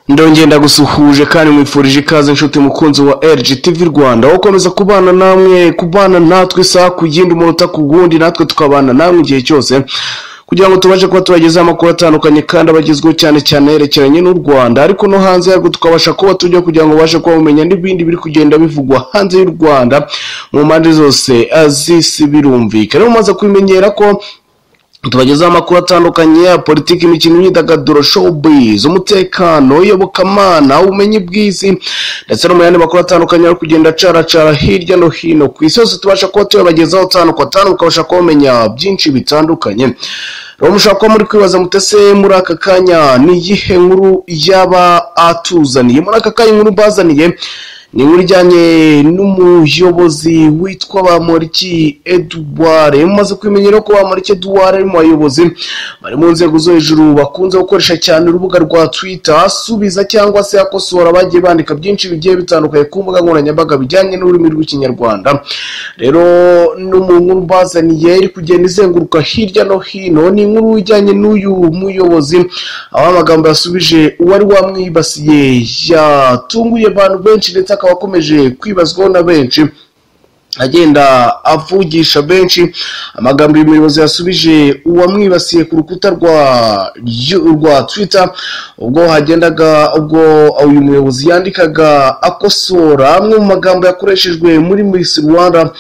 Ndongera ndagusuhuje kandi mwifurije ikaze inshuti mukunzi wa LGTV Rwanda, ukomeza kubana namwe, kubana natwe isaha ku yindi, umunota ku wundi, natwe tukabana namwe igihe cyose kugira ngo tubashe kuba tubagezaho amakuru atandukanye kandi abagezweho, cyane cyane yerekeranye n'u Rwanda, ariko no hanze yarwo tukabasha kuba tujya kugira ngo ubashe kuba mumenya n'ibindi biri kugenda bivugwa hanze y'u Rwanda mu mpande zose z'isi. Birumvikana mumaze kubimenyera ko tubagezaho amakuru atandukanye ya politiki, imikino, imyidagaduro, showbiz, umutekano, iyobokamana, ubumenyi bw'isi, ndetse no mu yandi makuru atandukanye ari kugenda acaracara hirya no hino ku isi hose. Tubasha kuba tuyabagezaho tanu kwa tanu, mukabasha kubamenya byinshi bitandukanye. Rero mushobora kuba muri kwibaza mutese muri aka kanya ni iyihe nkuru yaba atuzaniye? Muri aka kanya inkuru mbazaniye ni inkuru ijyanye n'umuyobozi witwa Bamporiki Edouard. Mumaze kubimenyera ko Bamporiki Edouard ari mu bayobozi bari mu nzego zo hejuru bakunze gukoresha cyane urubuga rwa Twitter, asubiza cyangwa se akosora bagiye bandika byinshi bigiye bitandukanye ku mbuga nkoranyambaga bijyanye n'ururimi rw'Ikinyarwanda. Rero no mu nkuru mbazaniye iri kugenda izenguruka hirya no hino ni inkuru ijyanye n'uyu muyobozi, aho amagambo yasubije uwari wamwibasiye yatunguye abantu benshi, ndetse akaba akomeje kwibazwaho na benshi, agenda avugisha benshi. Amagambo uyu muyobozi yasubije uwamwibasiye ku rukuta rwa Twitter, ubwo hagendaga, ubwo uyu muyobozi yandikaga akosora amwe mu magambo yakoreshejwe muri Miss Rwanda,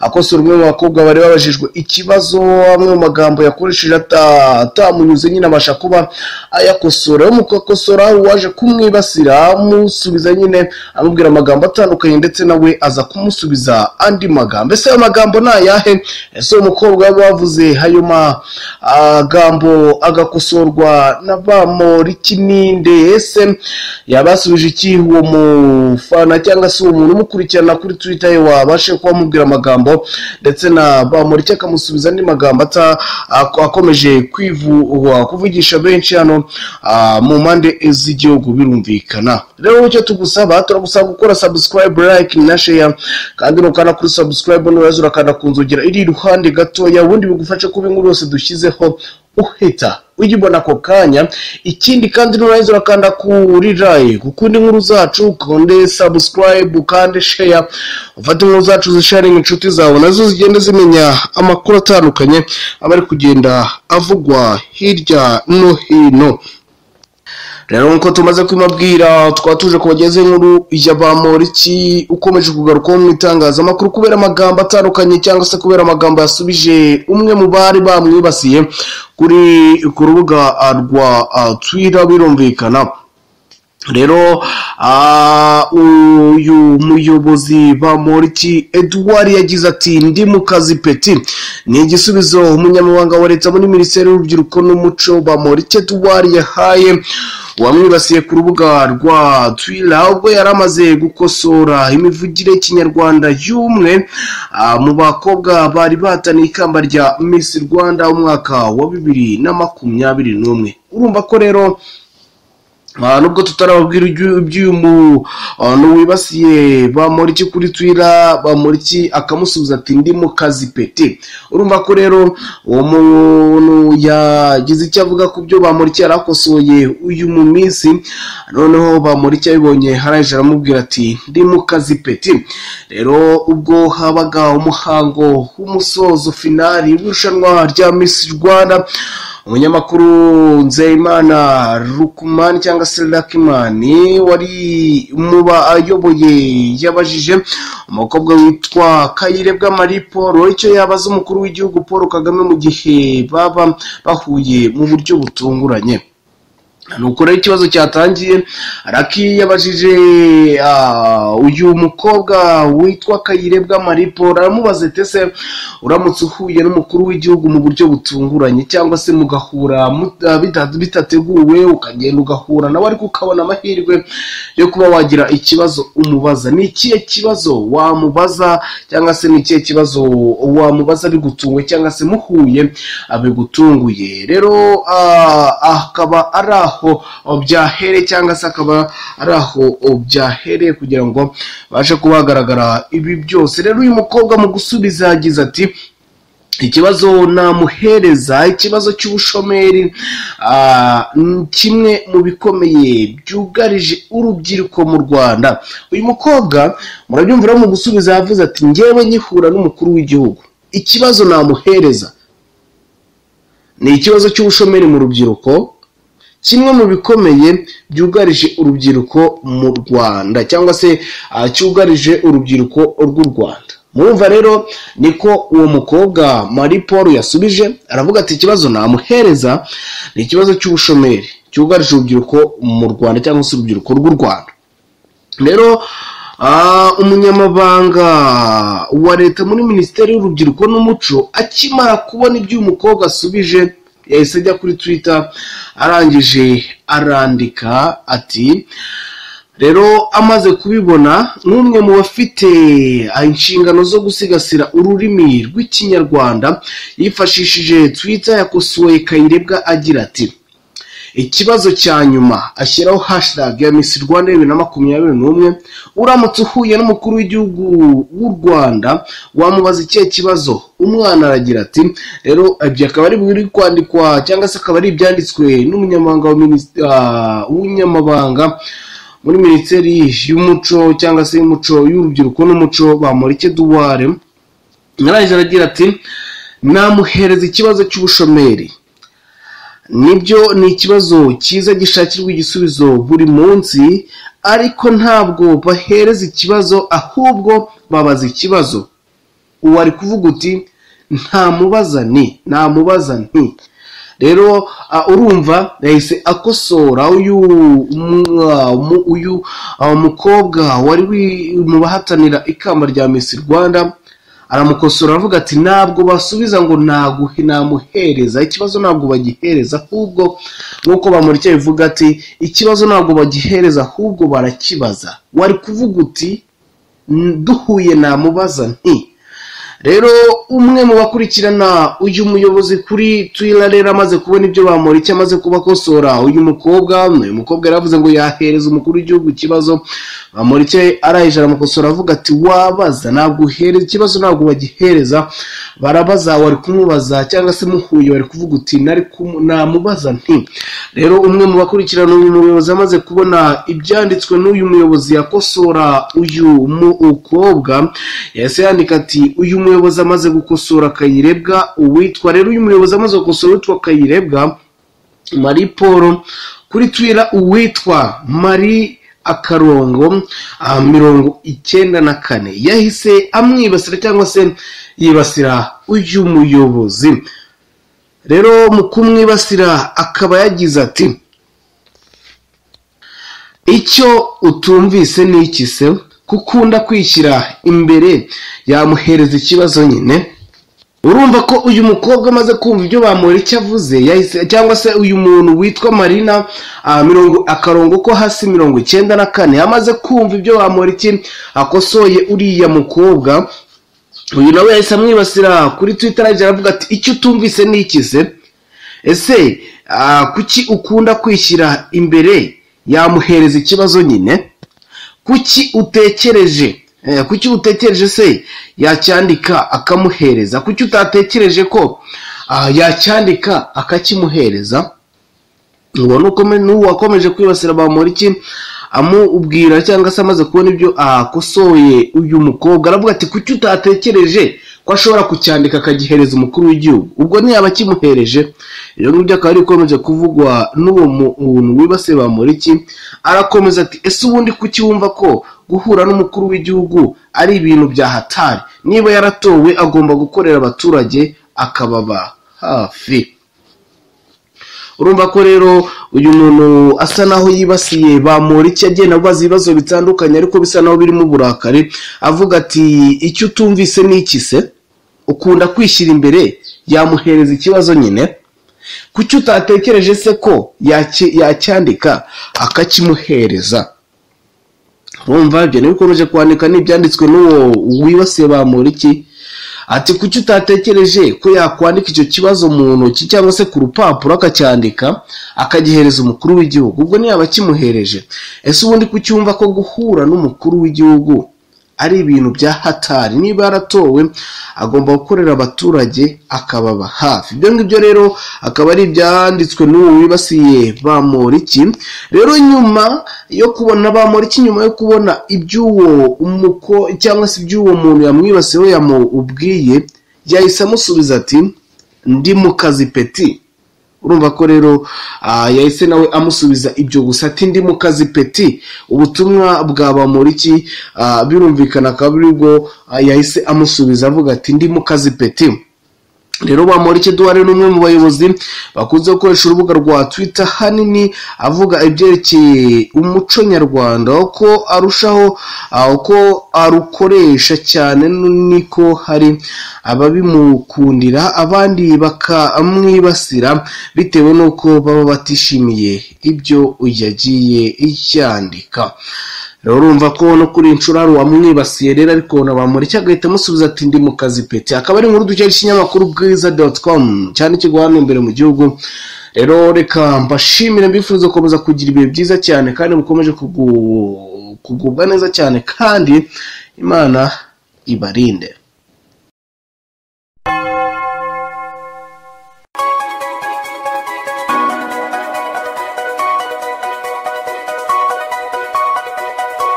akosora umwe mu bakobwa bari babajijwe ikibazo, amwe mu magambo yakoresheje atamunyuze nyine abasha kuba ayakosora. Mu kuyakosora uwaje kumwibasira amusubiza nyine amubwira amagambo atandukanye, ndetse nawe aza kumusubiza andi magambo. Ese ayo magambo ni ayahe? Ese uwo mukobwa bavuze ayo magambo agakosorwa na Bamporiki ninde? Ese yabasubije iki uwo mufana cyangwa se uwo muntu umukurikirana kuri Twitter ye wabashe kuba amubwira amagambo, ndetse na Bamporiki akamusubiza andi magambo akomeje kuvugisha benshi hano mu mpande z'igihugu? Birumvikana rero icyo tugusaba, turagusaba gukora subscribe, like na share, kandi nukanda kuri subscribe nurangiza urakanda ku nzogera iri iruhande gatoya, ubundi bigufasha kuba inkuru yose dushyizeho uhita uyibona ako kanya. Ikindi kandi nurangiza urakanda kuri like, ukunda inkuru zacu, ukande subscribe, ukande share, ufate inkuru zacu zisharinga inshuti zawe, nazo zigenda zimenya amakuru atandukanye aba ari kugenda avugwa hirya no hino. Rero nk'uko tumaze kubibabwira, twaba tuje kubageza inkuru ya Bamporiki ukomeje kugarukaho mu itangazamakuru kubera amagambo atandukanye, cyangwa se kubera amagambo yasubije umwe mu bari bamwibasiye ku rubuga rwa Twitter. Birumvikana rero uyu muyobozi Bamporiki Edouard yagize ati: "Ndi mu kazi petit." Ni igisubizo umunyamabanga wa leta muri Minisiteri y'Urubyiruko n'Umuco Bamporiki Edouard yahaye uwamwibasiye ku rubuga rwa Twitter, ubwo yari amaze gukosora imivugire y'Ikinyarwanda y'umwe mu bakobwa bari bahataniye ikamba rya Miss Rwanda umwaka wa 2021. Urumva ko rero nubwo tutarababwira iby'uyu muntu wibasiye Bamporiki kuri Twitter, Bamporiki akamusubiza ati: "Ndi mu kazi petit." Urumva ko rero uwo muntu yagize icyo avuga ku byo Bamporiki yari akosoye uyu mu minsi, noneho Bamporiki yabibonye arangije aramubwira ati: "Ndi mu kazi petit." Rero ubwo habaga umuhango w'umusozo, finale w'irushanwa rya Miss Rwanda, umunyamakuru Nzeyimana Rukumani cyangwa se Lakimani wari muba ayoboye yabajije umukobwa witwa Kayirebwa Marie Paul icyo yabaza umukuru w'igihugu Paul Kagame mu gihe baba bahuye mu buryo butunguranye. Nuko rero ikibazo cyatangiye, Raki yabajije uyu mukobwa witwa Kayirebwa Marie Paul, aramubaza ati: "Ese uramutse uhuye n'umukuru w'igihugu mu buryo butunguranye, cyangwa se mugahura bitateguwe, ukagenda ugahura nawe ariko ukabona amahirwe yo kuba wagira ikibazo umubaza, ni ikihe kibazo wamubaza, cyangwa se ni ikihe kibazo wamubaza bigutunguye, cyangwa se muhuye bigutunguye?" Rero akaba ari aho byahereye, cyangwa se akaba ari aho byahereye kugira ngo babashe kuba hagaragara ibi byose. Rero uyu mukobwa mu gusubiza yagize ati: Ikibazo namuhereza, ikibazo cy'ubushomeri, kimwe mu bikomeye byugarije urubyiruko mu Rwanda. Uyu mukobwa murabyumvira mu gusubiza yavuze ati ngewe nkihura n'umukuru w'igihugu, ikibazo namuhereza ni ikibazo cy'ubushomeri mu rubyiruko, kimwe mu bikomeye byugarije urubyiruko mu Rwanda, cyangwa se cyugarije urubyiruko rw'u Rwanda. Murumva rero niko uwo mukobwa Marie Paul yasubije, aravuga ati ikibazo namuhereza ni ikibazo cy'ubushomeri cyugarije urubyiruko mu Rwanda, cyangwa se urubyiruko rw'u Rwanda. Rero umunyamabanga wa leta muri minisiteri y'urubyiruko n'umuco akimara kubona ibyo uyu mukobwa asubije, yahise ajya kuri Twitter, arangije arandika ati rero amaze kubibona nk'umwe mu bafite inshingano zo gusigasira ururimi rw'Ikinyarwanda, yifashishije Twitter yakosoye Kayirebwa agira ati ikibazo cya nyuma, ashyiraho hashtag ya Miss Rwanda 2021, uramutse uhuye n'umukuru w'igihugu w'u Rwanda wamubaza ikihe kibazo? Umwana aragira ati rero ibyo akaba ari biri kwandikwa, cyangwa se akaba ari ibyanditswe n'umunyamabanga w'umunyamabanga muri minisiteri y'umuco, cyangwa se y'umuco y'urubyiruko n'umuco, Bamporiki Edouard. Yarangije aragira ati namuhereza ikibazo cy'ubushomeri, nibyo ni ikibazo cyiza gishakirwa igisubizo buri munsi, ariko ntabwo bahereza ikibazo ahubwo babaza ikibazo. Uwo ari kuvuga uti ntamubaza ni namubaza nti. Rero urumva yahise akosora uyu mukobwa wari mu bahatanira ikamba rya Miss Rwanda, aramukosora aravuga ati ntabwo basubiza ngo naguhe namuhereza ikibazo, ntabwo bagihereza ahubwo nkuko Bamporiki bivuga ati ikibazo ntabwo bagihereza ahubwo barakibaza. Wari kuvuga uti duhuye namubaza nti. Rero umwe mu bakurikirana uyu muyobozi kuri Twitter rero amaze kubona ibyo Bamporiki amaze kubakosora uyu mukobwa yaravuze ngo yahereza umukuru w'igihugu ikibazo. Bamporiki arayije aramukosora avuga ati wabaza, ntabwo uhereza ikibazo, ntabwo bagihereza, barabaza, wari kumubaza cyangwa se muhuye wari kuvuga uti nari namubaza nti. Rero umwe mu bakurikirana uyu muyobozi amaze kubona ibyanditswe n'uyu muyobozi yakosora uyu mukobwa, yahise yandika ati uyu muyobozi amaze gukosora Kayirebwa uwitwa, rero uyu muyobozi amaze gukosora uwitwa Kayirebwa Marie Paul kuri Twitter uwitwa Marie akarongo 94 yahise amwibasira cyangwa se yibasira uyu muyobozi. Rero mu kumwibasira akaba yagize ati icyo utumvise ni iki se kukunda kwishyira imbere yamuhereza ikibazo nyine. Urumva ko uyu mukobwa amaze kumva ibyo Bamporiki avuze yahise, cyangwa se uyu muntu witwa Marina akarongo ko hasi 94 amaze kumva ibyo Bamporiki akosoye uriya mukobwa, uyu nawe yahise amwibasira kuri Twitter aravuga ati icyo utumvise ni iki se, ese kuki ukunda kwishyira imbere yamuhereza ikibazo nyine, kuki utekereje kuki utekereje se yacyandika akamuhereza, kuki utatekereje ko yacyandika akakimuhereza. Ubona uko n'uwakomeje kwibasira Bamporiki amubwira cyangwa se amaze kubona ibyo akosoye uyu mukobwa, aravuga ati kuki utatekereje ko ashobora kucyandika akagihereza umukuru w'igihugu, ubwo ntiyaba akimuhereje. Ibyo ngibyo akaba ari bikomeje kuvugwa n'uwo muntu wibasiye Bamporiki. Arakomeza ati ese ubundi kuki wumva ko guhura n'umukuru w'igihugu ari ibintu bya hatari, niba yaratowe agomba gukorera abaturage akababa hafi. Urumva ko rero uyu muntu asa naho yibasiye Bamporiki, agenda abaza ibibazo bitandukanye ariko bisa naho birimo uburakari, avuga ati icyo utumvise ni iki se, ukunda kwishyira imbere yamuhereza ikibazo nyine, kuki utatekereje se ko yacyandika akakimuhereza. Urumva ibyo ntibikomeje kwandika n'ibyanditswe n'uwo wibasiye Bamporiki, ati kuki utatekereje ko yakwandika icyo kibazo mu ntoki cyangwa se ku rupapuro akacyandika akagihereza umukuru w'igihugu, ubwo ntiyaba akimuhereje. Ese ubundi kuki wumva ko guhura n'umukuru w'igihugu ari ibintu bya hatari, niba yaratowe agomba gukorera abaturage akababa hafi. Ibyo ngibyo rero akaba ari ibyanditswe n'uwo wibasiye Bamporiki. Rero nyuma yo kubona Bamporiki, nyuma yo kubona iby'uwo umuko cyangwa se iby'uwo muntu yamwibasiyeho yamubwiye, yahise amusubiza ati ndi mu kazi peti. Urumva ko rero yahise nawe amusubiza ibyo gusa ati ndi mu kazi peti. Ubutumwa bwa Bamporiki birumvikana akaba aribwo yahise amusubiza avuga ati ndi mu kazi peti. Rero Bamporiki Edouard ni umwe mu bayobozi bakunze gukoresha urubuga rwa Twitter hanini avuga ibyerekeye umuco nyarwanda, uko arushaho uko arukoresha cyane niko hari ababimukundira abandi bakamwibasira bitewe n'uko baba batishimiye ibyo yagiye yandika. Rero urumva ko no kuri inshuro hari uwamwibasiye rero, ariko na Bamporiki agahita amusubiza ati ndi mu kazi peti. Akaba ari inkuru dukesha ikinyamakuru bwiza.com cyane kigwa hano imbere mu gihugu. Rero reka mbashimire, mbifuza gukomeza kugira ibihe byiza cyane kandi mukomeje kugubwa neza cyane, kandi Imana ibarinde.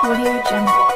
Audio Jungle.